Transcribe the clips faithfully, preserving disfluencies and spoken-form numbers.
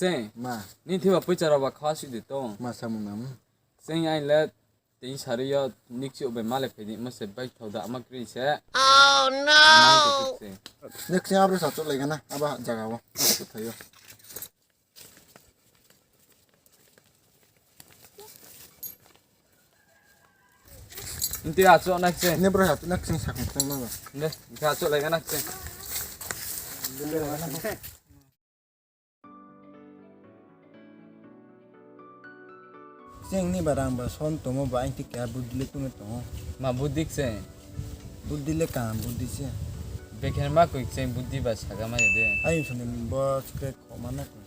Cheng. Ma. Nini thiba poicha rao ba kha suh di tong. Ma samung nam. Cheng ai le, tini sari yo nikchi bai ma le phai di, mo se bai thao da ma kri se. Oh no! Next time abro sa chouh lai gana, aba jaga wo. Sa thai yo. Nti achouh nak se. Ne bro, achouh nak se, sakong tang ma ba. Ne, nti achouh lai gana se. Cheng ni ba rang ba son tongmo ba aing ti keha buddi le tong ye tong ou. Ma buddi se? Buddi le kaham buddi se. Bekhe ma koi cheng buddi ba saga mai ya de. Aing soni bo se khe khoma na koi.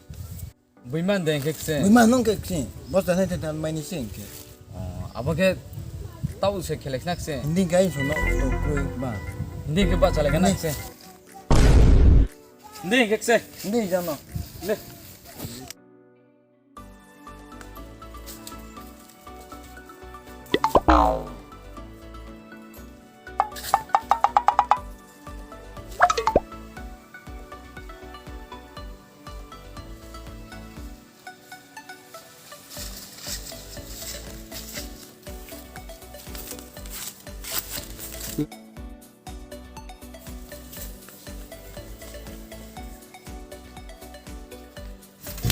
Buiman de hing khe kching? Buiman nung khe kching. Bo chanai thanai mai ni se hing khe. Oh, abo khe tau se khelai khna kching? Hindi khe aing soni to kroi ba. Hindi khe ba chalai khna kching? Hindi hing khe kching? Hindi jano. Hindi.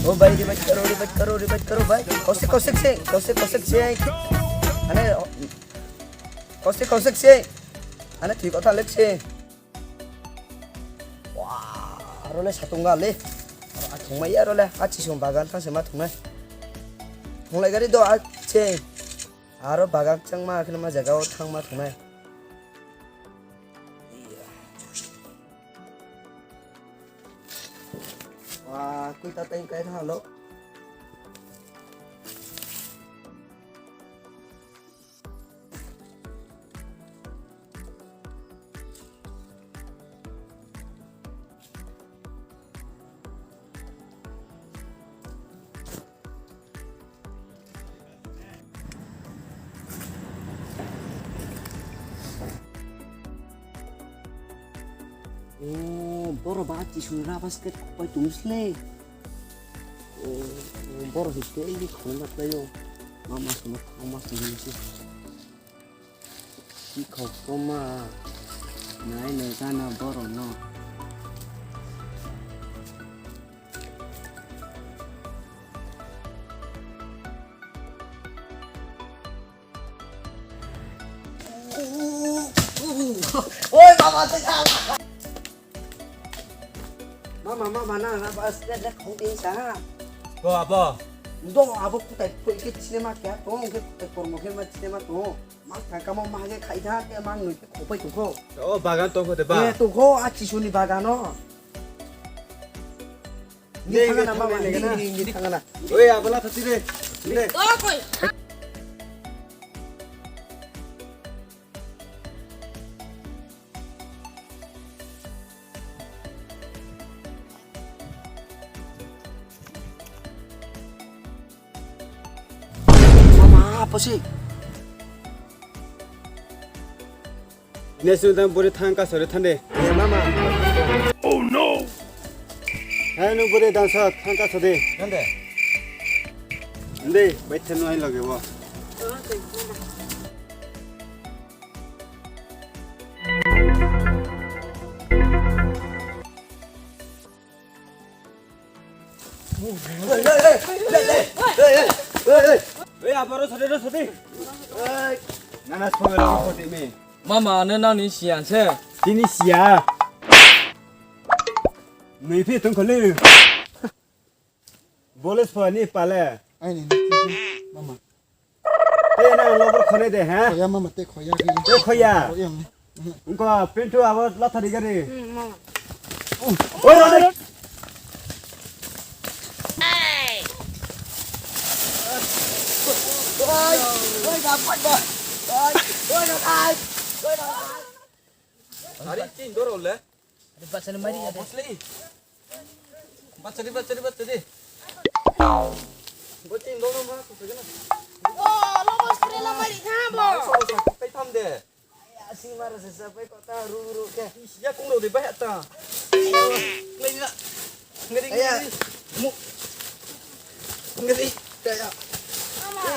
O bhai, revive karo, revive karo, revive karo bhai. Kausik, kausik se, kausik, kausik se. Ane, kausik, kausik se. Ane, thik kotha lek se. Wah, aro le satung ga le. Aro a thungmai ya aro le, a chisung bagan thang se ma thungnai. Thunglai gari do a se. Aro bagan changma kheno ma jaga o thangma thungnai. Wah, kui ta tang kai thang lo. O, boro ba chisung ra basket khopai tong sle. O, boro history di khong na play o. Mama sung, mama sung ni si. Ki khokoma, nai nai gana boro no. Oi, mama, tei ka. Mama, mama, na, na, ba, step, step, khong tin sa. Bo, abo. Do, abo kutai, koi ke cinema kya to, ke kutai kormo ke ma cinema to. Mang thang kamo ma ke khai tha, te mang nui ke khopai tongkho. O bagan tongkho de ba. Eh, tongkho, a chisung ni bagan o. Ni thang na mama, ni, ni, ni thang na. Oi, abo la thati de. De. Mama, apa sih? Ini sini tang buri thang ka sore thang de. Eh, mama. Oh no! Hai nu buri dang sa thang ka sore. Thang de. Nde, bai thang nu hai lage bo. Oi, aboro sode, sode. Oi. Nana sode, sode mi. Mama, ano nang ni siya se. Tini siya. Nui phi tong kholi. Boles pho ni pale. Ai ni, mama. Te na lobo khone de, ha? Khoya mama te khoya. Te khoya. Khoya ni. Ungko pintu abo lathari gari. Hmm, mama. Oi, oi, oi. Oi, oi, dapat ba. Oi, oi, oi, oi. Ari tin doro le. Bacha ni mari ya de. Bacha ni, bacha ni, bacha ni. Bo tin doro ma, ko kena. Oh, lo bos kre la mari kha bo. Kai tham de. Asi mara se sa pai kota ru ru ke. Ya kung ro de bai ta. Ngai na. Ngari ngari. Mu. Gadi, ya, ya. Mama,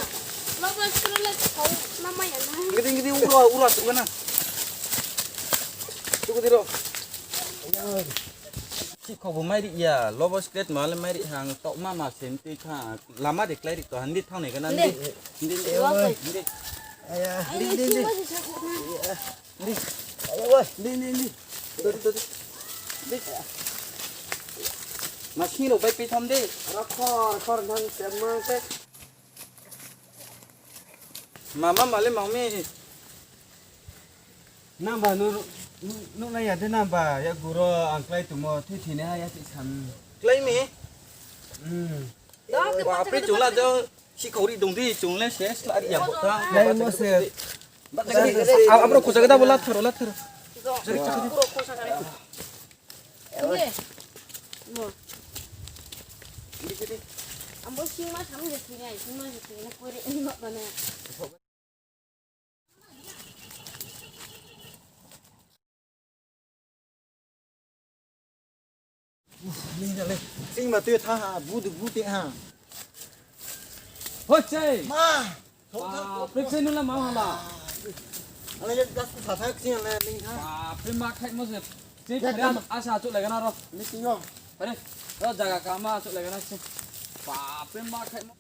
lobo screen le kau nama ya na. Gadi, gadi, ura, ura, tu kana. Tu gadi ro. Sikhau bo mai ri ya, lobo screen ma le mai ri hang, tok mama sem tui kha. Lama de klái ri to, handi thang nai kana, handi. Handi. Handi. Handi. Aya, handi, handi, handi. Di. Ayo, woi. Di, di, di. Di. Di. Masing rao bai pai tham di. Aro khor, khor nang se mang se. Mama male mang mi. Nang ba nu, nu, nu na ya de nang ba, ya guro ang klái tongmo, thui thini ha ya ti sam. Klái mi? Hmm. Wa, pri chung la jang, sikhau ri dong di, chung le se, sla ri ya bo ta. Klái mo se. Abo rao khosa gada bo lathar, lathar. Abo singma sam je thini, singma je thini, kore ni ma bana. Sing ma tui tha ha, bu du bu te ha. Hoi, sei. Ma. Ba, prek sei nu la ma ha la. Ale ye gas ku sa tha sing ale ling tha. Ba, prek ma khai mo se. Sei ya, phari ya. Asa chuk lai gana ro. Ni sing yo. Phari. Ro jaga kama chuk lai gana sei. Ba, prek ma khai mo.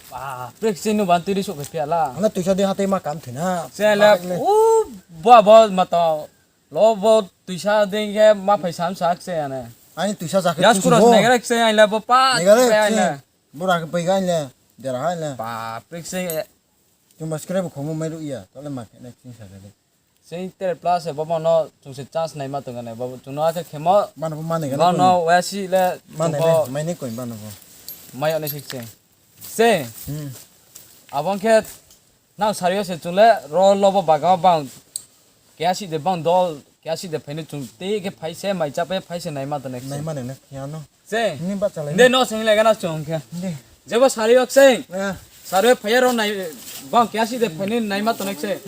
Ba, prek sei nu ban tui ri suh khe phi la. Ana tuisa de hatei ma kam thina. Se le, u, bo, bo, ma to. Lo bo tuisa de khe ma phai sam sak se ane. Ani tuisa ja khe ya skuro se nai gare se ai le bo pa. Nai gare se ai le. Bura khe pai ga ai le. Dera ai le. Ba, prek sei. Chung ba skre bo khomo mai ru ya. To le ma khe nai sing sa de. Sing tere plus se bo no chung se chance nai ma tong ne. Bo chung no akhe khemo. Mano bo mane ga bo no wasi le mane bo. Mai ni koi mano bo. Mai oni sik se. Se. Hmm. Abang khe nang sari yo se chung le ro lobo baga bang. Keha si de bang dol, keha si de phai ni chung te khe phai se mai cha pe phai se nai ma tong ne. Nai ma ne ne ya no. Se. Ni ba chalai. De no sing le gana chung khe. De. Jebo sari yok se. Ya. Sari phai ya ro nai bang keha si de phai ni nai ma tong ne se.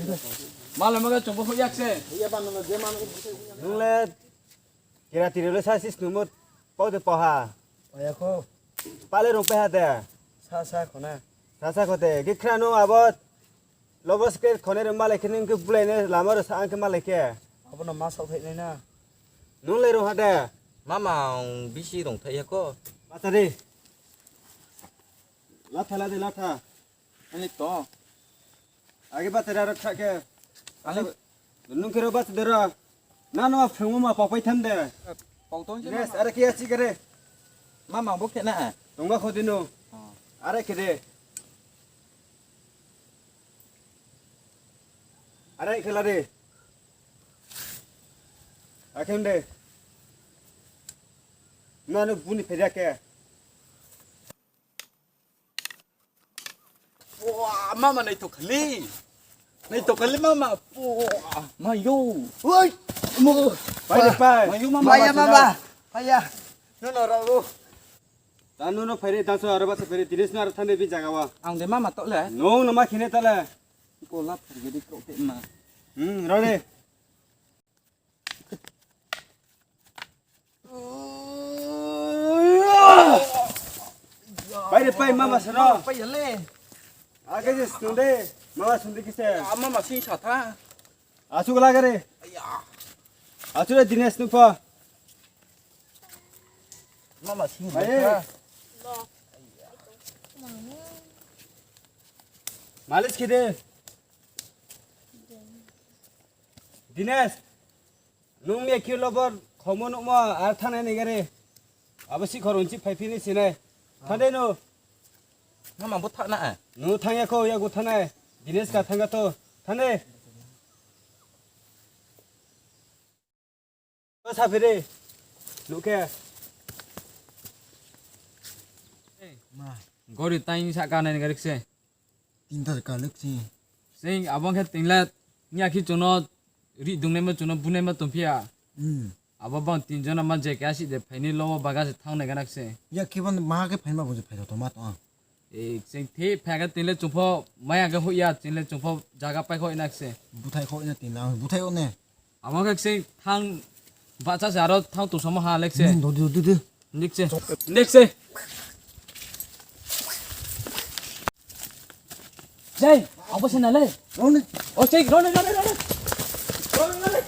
Malo ma ga chung bo yak se. Ya ba no je ma no. Nung le kira tiri le sa sis nung mo pau de pau ha. Paya kho. Pale rung pe ha de. Sa sa kho na. Sa sa kho de. Gikhra no abo. Lobo skre khone rung malai khe nung khe bulai ne lama ro sa ang khe malai khe. Abo no ma sao thai nai na. Nung le rung ha de. Mama ang bisi rung thai ya kho. Mata de. Latha la de latha. Ani to. Age batera ro kha khe. Ani. Nung khe ro batera. Na no phung ma pau pai tham de. Pau tong je. Yes, mama. Are khe ya si kare. Mama bo khe na. Tongba kho dinu. Oh. Are khe de. Are khe la de. Akhim de. Na no buni pheja khe. Wah, mama nai to khali. Nai to khali mama. Wah, ma yo. Oi, mo. Pai, pai. Ma yo mama. Paya mama. Paya. No no ra o. Ta no no phairi ta so aro ba se phairi tinis no aro thande bi jaga wa. Ang de mama to le. No no ma khine ta le. Ko la phairi di ko te ma. Hmm, ra de. Pai de pai, mama sano. Pai ya le. Ake je sung de, mama sung de kise. Ah, mama sing sa tha. Asu gala gare. Aya. Asu le Dinesh nung pha. Mama sing sa tha. Malis khe de. Dinesh. Nung ni kilo bor khomo nuhmo ar thanai ni gari. Abo si khorong si phaiphi ni sinai. Thade nu. Mama bo thana. Nu thangya kho yago thanai. Dinesh ka thangya to. Thane. Ba sa phiri. Nukhe. Ma. Gori tain sa ka nai ni gari se. Tinta ka luk si. Sing abang khe tinglet. Nya khi chuno ri dungnaima chuno bunaima tongphiya. Hmm. Abo bang tin jona ma je khe asi de phaini lobo baga se thangnai gana se. Ya khe ban ma khe phaima bo je phai to ma to ang. E, sing thi phai khe tingle chungpho maya khe hoiya tingle chungpho jaga pai khoi nak se. Buthai khoi na tingle ang buthai o ne. Abo khe sing thang Bahcha se aro thang tong samo ha, lek se. Hmm, dodi, dodi, dodi. Lek se. Lek se. Jai, abo se na le. Roni. O, jai, roni, roni, roni. Roni, roni.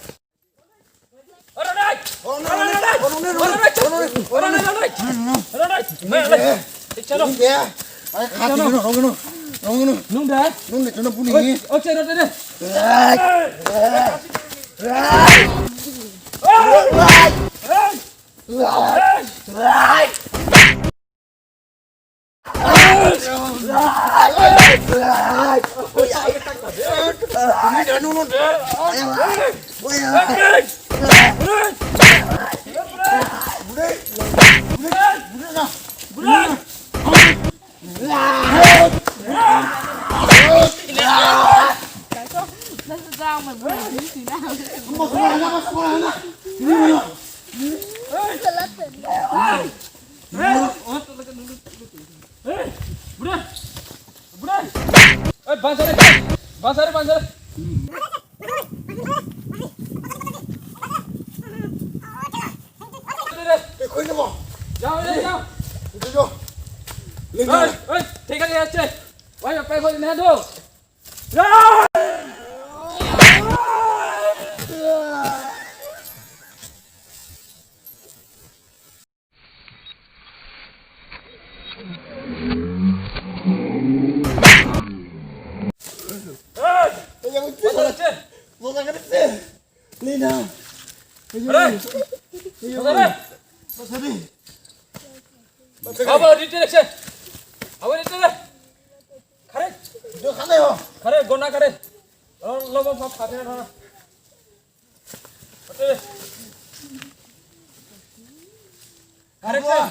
Nung da? Oi, oi, oi, oi. Oi, bansare, bansare, bansare. Jao, jao, jao. Oi, oi, thik ase, ase. Oi, pai kho na do. Abo detail se. Abo detail se. Khare. Khare, gona khare. Lo, lo, bo, bo, khare, khare. Khare, khare.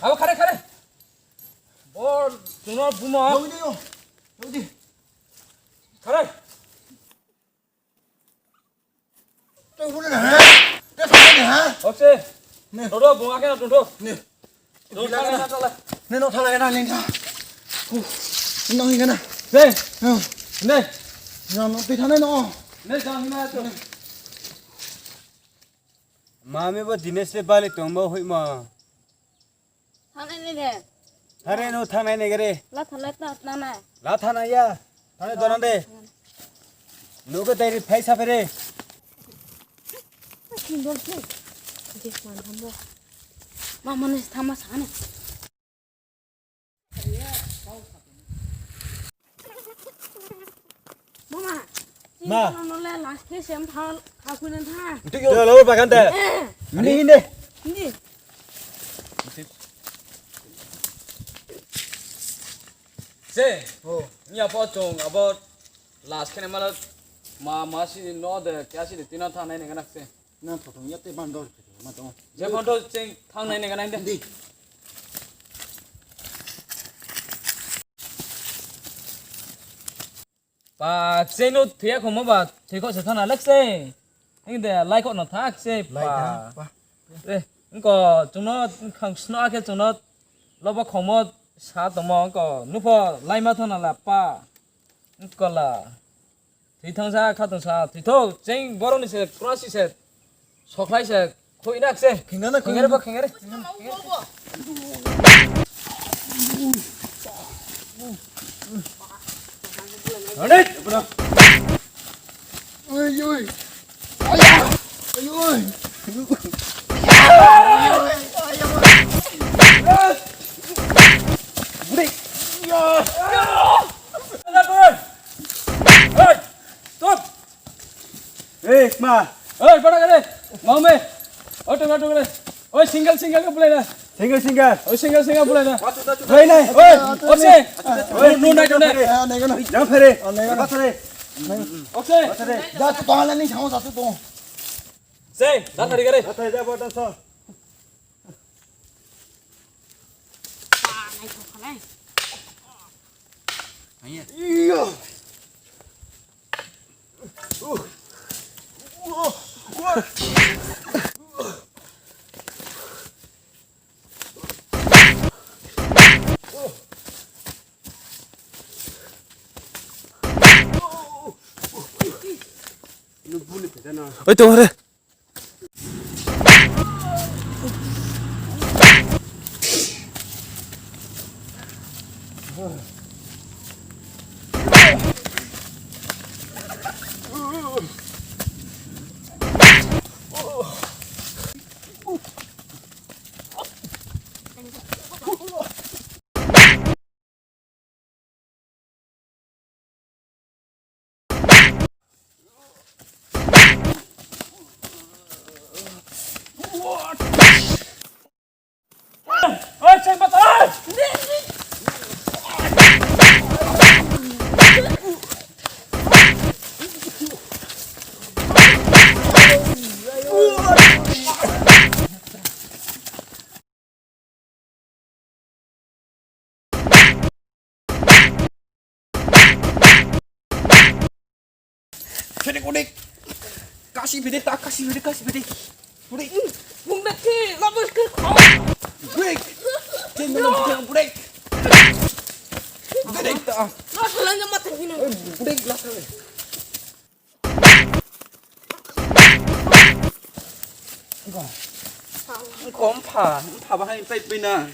Abo khare, khare. Bo, chung no bumo. Khare. Tei huni na, ha? Tei huni na, ha? Oke. Ni. Tungtho, bung akhe na tungtho. Ni. Tungtho, tungtho, tungtho. Ni no thalai na, ni na. Ku. No hingga na. Ni. Hmm. Ni. No, no, tei thanai no. Ni, jang hingga na to. Mami bo Dinesh le bali tongmo hoihmo. Thangnai nai de. Thare no thangnai nai gare. La thangnai ta thangnai. La thangnai ya. Thangnai dona de. Nugo dai ri phai sa phere. Kin dol se. Je man thambo. Ma mane thama sa ne. Mama. Ma. Nole last ke sem thal aku nan tha. Ntu yo lo bagan de. Ni ne. Ni. Se. Oh. Ni apo chung abo last khe ne mala ma ma si no de kya si de tina tha nai ne ganak se. Na photo ya te bandor ma to. Je bandor cheng thang nai ne ganak de. Di. Pa, kchei no thoi ya khomo ba, thoi kho se thana lek se. Hing de, lai kho no thak se, pa. Eh, ongko, chung no, khang sno akhe chung no, lobo khomo sa tongmo, ongko, nupho, lai ma thana la, pa. Ongko la. Thoi thang sa, kha tong sa, thoi tho, cheng boro ni se, kra si se. Sokhlai se, khui nak se. Khinga na, khinga re, khinga re. Ani, bro. Oi, oi. Aya. Oi, oi. Budi. Ya. Hey, stop. Hey, ma. Hey, pada kare. Mau me. Auto, auto kare. Oi, single, single ka bulai na. Single, single. Oi, single, single bulai na. Nai, nai. Oi, oi, se. Oi, nu nai, nu nai. Jang phere. Jang phere. Oi, se. Ja tu tong na ni, sang sa tu tong. Se, da thari kare. Da thari, da bo, da so. Iya. Oi, tong re. Break, break. Kasi bede ta, kasi bede, kasi bede. Break. Bung da ki, labo ke kho. Break. Tin no break. Break ta. Lasa lanya mata hino. Break lasa le. Kom pha, pha bahai pai pai na.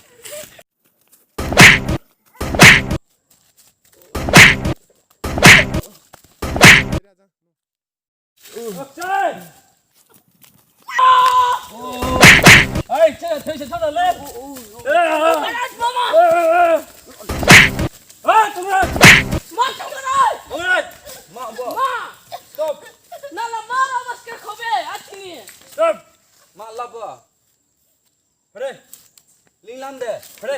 Hey, che, thei se thang le. Hey, tungrai. Ma tungrai. Tungrai. Ma bo. Ma. Stop. Nala ma ra mas ke khobe, achini. Stop. Ma labo. Hore. Linglam de. Hore.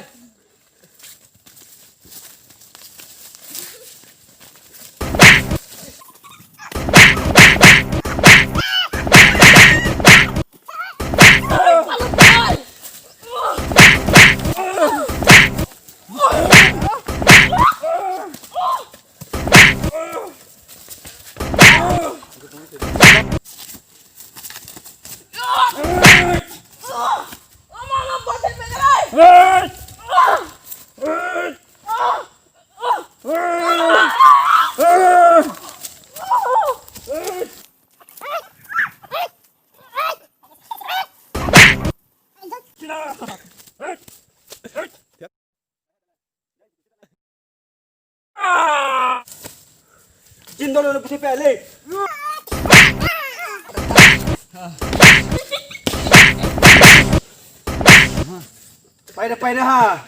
Jin dolo no bisi pele. Paire, paire ha.